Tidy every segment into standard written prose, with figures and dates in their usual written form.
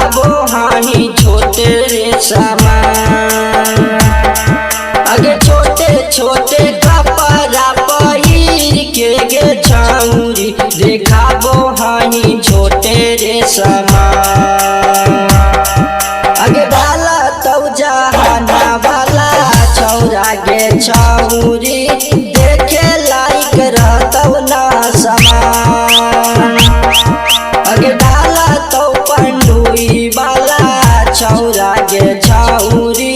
देखाबो हाही छोटे रे सामान। अगे छोटे छोटे कपड़ा पहिर के गे छौरी देखाबो हाही छोटे रे सामान। अगे डाला तौ जहाना वाला छौरा गे छौरी देखे लायक रहतौ ना समान। अगे डाला तौ पंडुई वाला छौरा गे छौरी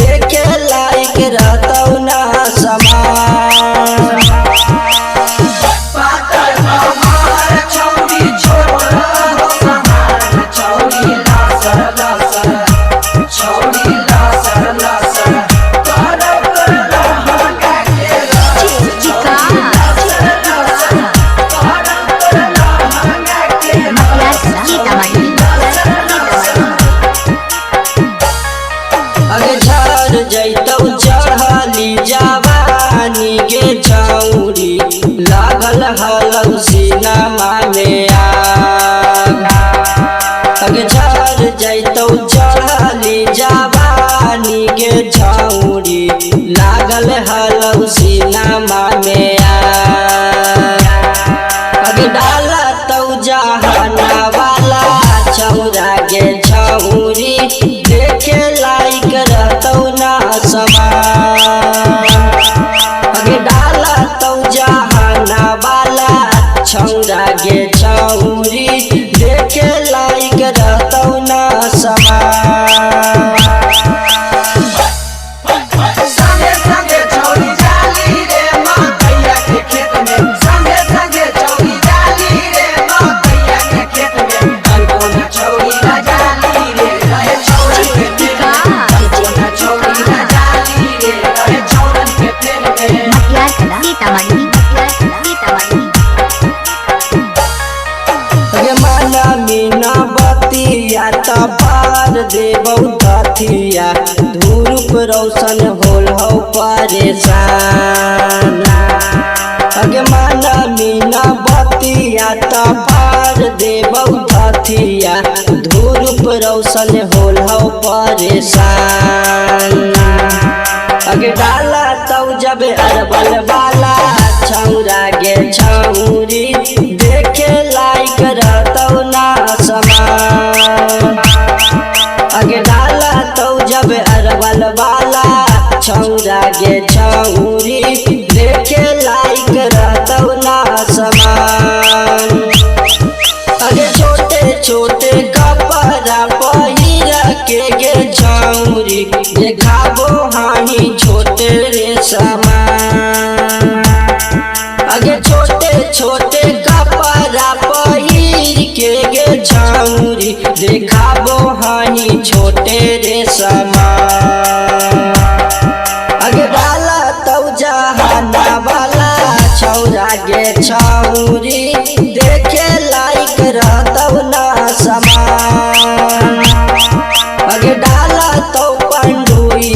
देखे लायक रहतौ ना समान। पातर कमर छौरी छोट हो समान छौरी लासर लासर छौरी लासर लासर करत लहंगा के रस छौरी लासर लासर करत लहंगा के रस छौरी लासर लासर। अगे झर जैतौ चढ़ली जवानी गे छौरी लागल हलौ सीनमा में आग। अगे झर जैतौ चढ़ली जवानी गे छौरी लागल हलौ सीनमा में आग। अगे डाला तौ जहाना वाला छौरा गे छौरी देखे लायक रहतौ ना समान। अगे डाला तौ जहाना वाला छौरा गे छौरी देखे लायक रहतौ ना समान। संगे संगे छौरी जाली रे मकैया के खेत में संगे संगे छौरी जाली रे मकैया के खेत में तनको न छौरी न जाली रे रहे छौरन के फेर में तनको न छौरी न जाली रे रहे छौरन के फेर में। मटियार सीतामढ़ी सीतामढ़ी। गे माना मीना बतिया त पार देबौ तथिया धूप रोशन होल हौ परेशान। अगे माना मीना बतिया त पार देबौ तथिया धूप रोशन होल हौ परेशान। अगे डाला तौ जब अरबल वाला छौरा गे छौरी देखे लायक रहतौ ना समान। अगे डाला तौ जब अरबल वाला छौरा गे छौरी देखे लायक रहतौ ना समान। अगे छोटे छोटे कपड़ा पहिर के गे छौरी देखाबो हाही छोटे रे सामान। अगे छोटे छोटे कपड़ा पहिर के गे छौरी देखाबो हाही छोटे रे सामान। अगे डाला तौ जहाना वाला छौरा गे छौरी देखे लायक रहतौ ना समान। अगे डाला तौ पंडुई